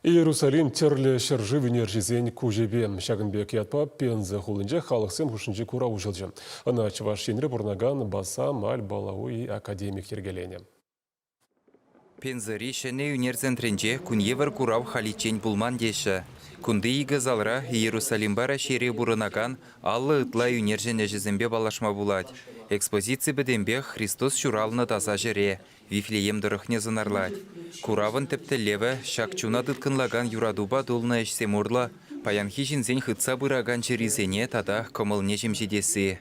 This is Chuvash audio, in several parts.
Иерусалим тӗрлӗ ҫӗршыв ӳнерҫисен куҫӗпе. Ҫакӑн пек ятпа Пенза хулинче халӑхсем хушшинчи курав уҫӑлчӗ. Ӑна Чӑваш Енре пурӑнакан Басам Аль-Балауи академик йӗркеленӗ. Пензӑри ҫӗнӗ ӳнер центрӗнче кун евӗр курав халиччен пулман теҫҫӗ. Кунти икӗ залра Иерусалимпа Раҫҫейре пурӑнакан 50 ытла ӳнерҫӗн ӗҫӗсемпе паллашма пулать. Экспозици пӗтӗмпех Христос ҫуралнӑ таса ҫӗре, Вифлеем тӑрӑхне сӑнарлать. Куравӑн тӗп тӗллевӗ ҫак чуна тыткӑнлакан юратупа тулнӑ ӗҫсем урлӑ паянхи ҫынсен хытса пыракан чӗрисене тата кӑмӑлне ҫемҫетесси.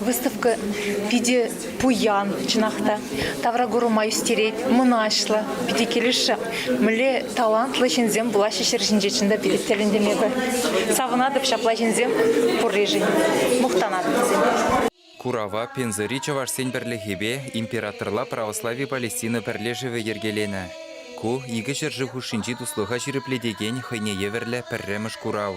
Выставка питӗ пуян, чӑнах та. Тавракурӑма ӳстерет, мӑнаҫлӑ, питӗ килӗшрӗ. Мӗнле талантлӑ ҫынсем пулаҫҫӗ ҫӗр ҫинче, чӑн та питӗ тӗлӗнтӗм эпӗ. Савӑнатӑп ҫапла ҫынсем пурришӗн, мухтанатӑп вӗсемпе. Курава Пензӑри чӑвашсен пӗрлӗхӗпе императорла православи Палестина пӗрлешӗвӗ йӗркеленӗ. Ку икӗ ҫӗршыв хушшинчи туслӑха ҫирӗплетекен хӑйне евӗрлӗ пӗрремӗш курав.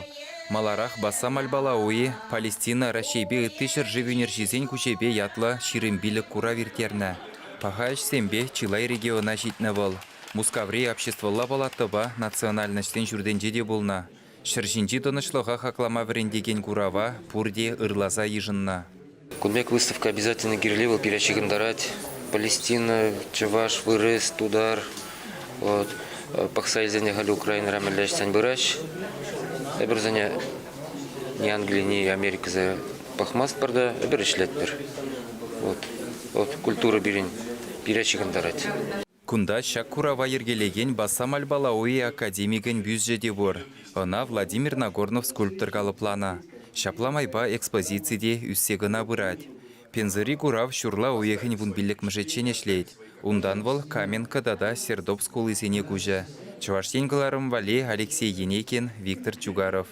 Маларах Бассам Аль-Балауи Палестина Раҫҫейпе ытти ҫӗршыв ӳнерҫисен куҫӗпе ятлӑ 25 курав ирттернӗ. Паха ӗҫсемпе чылай региона ҫитнӗ вӑл. Мускаври обществӑлла палатӑпа национальноҫсен ҫуртӗнче те пулнӑ. Ҫӗр ҫинчи тӑнӑҫлӑха хаклама вӗрентекен курава пурте ырласа йышӑннӑ. Кун пек выставка обязательно кирлӗ, вӑл пире ҫыхӑнтарать. Палестина, чӑваш, вырӑс, тутар. Вот. Пӑхса илсен халӗ Украинӑра мӗнле ӗҫсен пыраҫ. Эпир вӗсене ни Англи, ни Америкӑсӑр пӑхмастпӑр та, эпир ӗҫлетпӗр. Вот. Вот культура пирӗн пире ҫыхӑнтарать. Кунта ҫак курава йӗркелекен Бассам Аль-Балауи академикӗн бюсчӗ те пур. Ӑна Владимир Нагорнов скульптор калӑпланӑ. Ҫапла майпа экспозици те ӳссе кӑна пырать. Пензӑри курав ҫурла уйӑхӗн вунпиллӗкмӗшӗччен ӗҫлет. Унтан вӑл Каменка тата Сердобск хулисене куҫӗ. Чӑваш Ен кӑларӑм валли Алексей Енейкин, Виктор Чугаров.